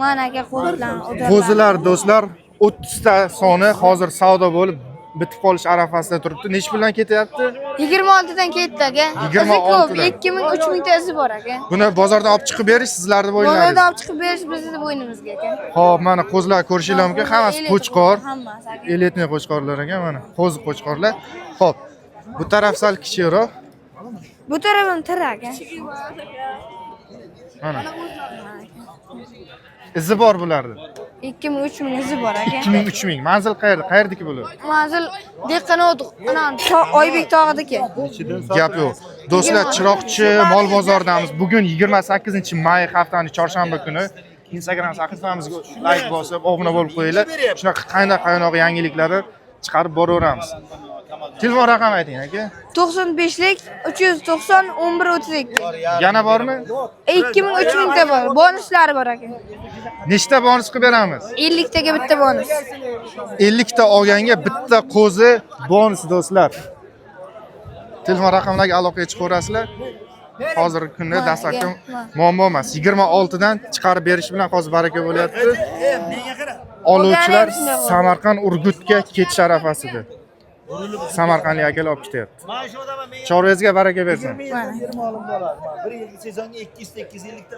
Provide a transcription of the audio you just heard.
Mana aka, qo'zilar. Qo'zilar, do'stlar, 30 ta soni hozir savdo bo'lib bitib qolish arafasida turibdi. Nechi puldan ketyapti? 26 dan ketdi, aka. 26 dan. Izi ko'p, 2000, 3000 ta izi bor, aka. Buni bozordan olib chiqib berish sizlarni Bozordan bo'ynlaringizga. olib chiqib berish bizni bo'ynimizga, aka. Xo'p, mana qo'zilar ko'rishinglar mumkin. Hammasi qo'chqor. Hammasi, aka. Элитный qo'chqorlar ekan, mana qo'zi qo'chqorlar. Xo'p, bu taraf sal kichikroq. Bu taraf ham tiri, aka. Mana. Izi bor bularni. 2000, 3000 izi bor, aka. 2000, 3000. Manzil qayerda? Qayerdiki bular? Manzil Dehqonobod, ana Oybek tog'idagi. Gap yo'q. Do'stlar, Chiroqchi mol bozoridamiz. Bugun 28-may, haftani chorshanba kuni. Instagram sahifamizga layk bosib, obuna bo'lib qo'yinglar. Shunaqa qaynoq qaynoq yangiliklarni chiqarib boraveramiz. Telefon raqami ayting, aka. 95lik 390 11 32. Yana bormi? 2000, 3000 ta bor. Bonuslari bor, aka. Nechta bonus qilib beramiz? 50 taga bitta bonus. 50 ta olganga bitta qo'zi bonus, do'stlar. Telefon raqamlariga aloqaga chiqaverasizlar. Hozirgi kunda dastlabki muammo emas. 26 dan chiqarib berish bilan hozir baraka bo'lyapti. Oluvchilar Samarqand, Urgutga ketish arafasida. Samarqandlik akalar olib ketyapti. Mana shu odam menga Chorvangizga baraka bersin. 20 yil molim bo'ladi. Bir yillik sezonga 200 850 ta.